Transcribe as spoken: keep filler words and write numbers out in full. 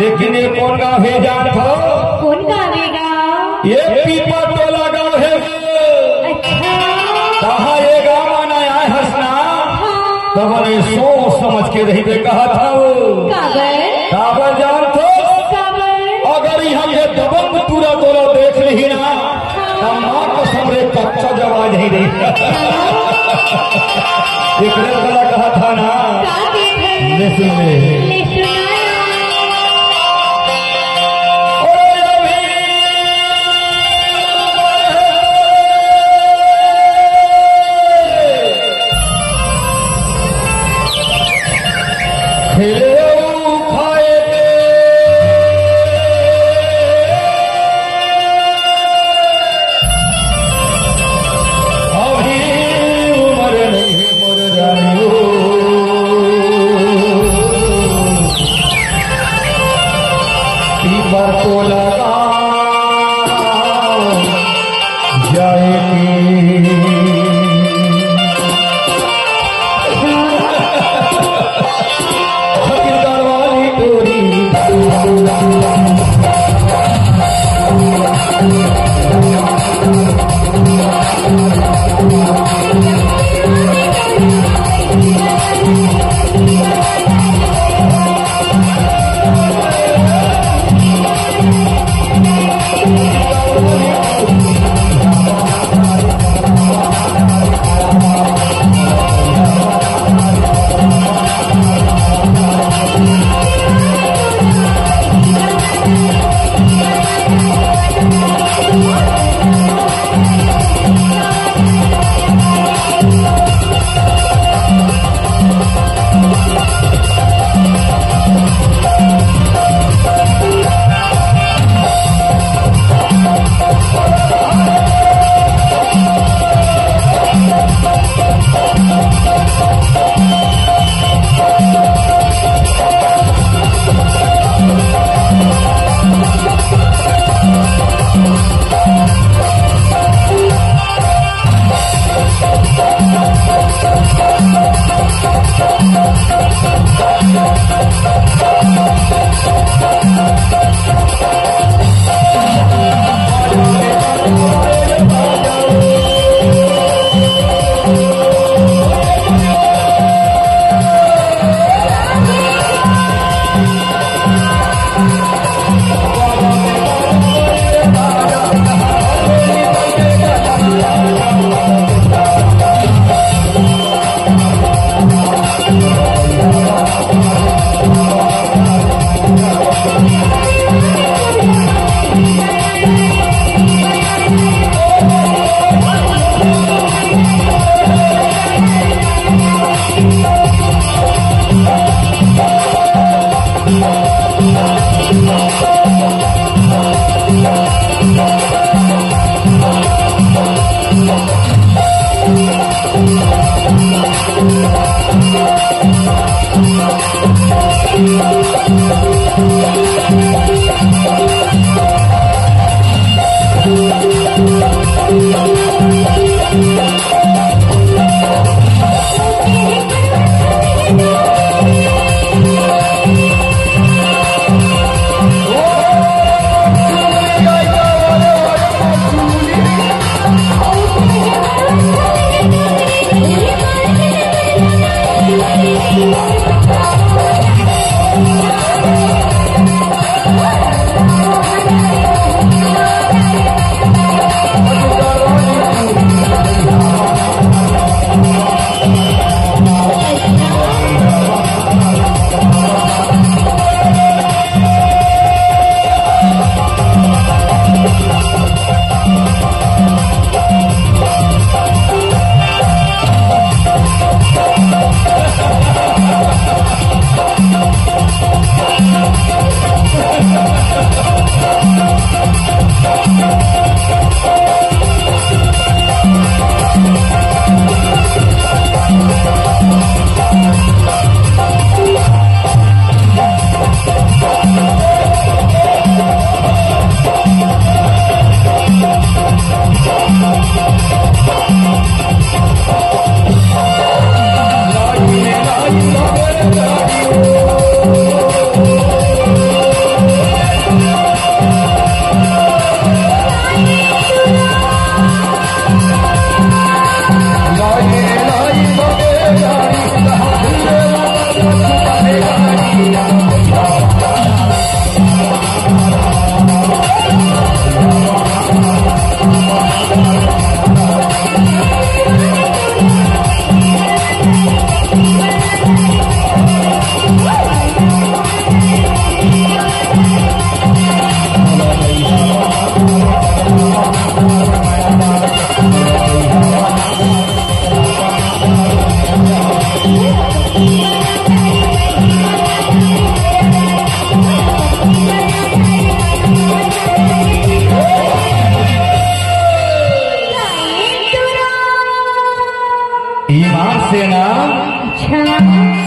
लेकिन ये कोन गाँव हे जानथव? कोन गाँव हे गा? ये पीपर टोला गाँव हे। अच्छा। कहाँ ये गाँव म नया आए हस ना? हाँ। तब मैं सोच समझ के रहिबे कहत हँव। काबर? काबर जानथव? काबर? अगर इहाँ ये दबंग टूरा तोला देख लिही ना, त माँ कसम रे, कच्चा जवान ही रे। एकरे तोला कहत हँव ना। का कहत हस? ले सुन ले। ले सुनाया। अरे अभी खेले अउ खाए के अभी उमर नहीं मोर रानी हो। पीपर टोला गाँव जाए के। छत्तीसगढ़ वाली टोरी। देना। अच्छा।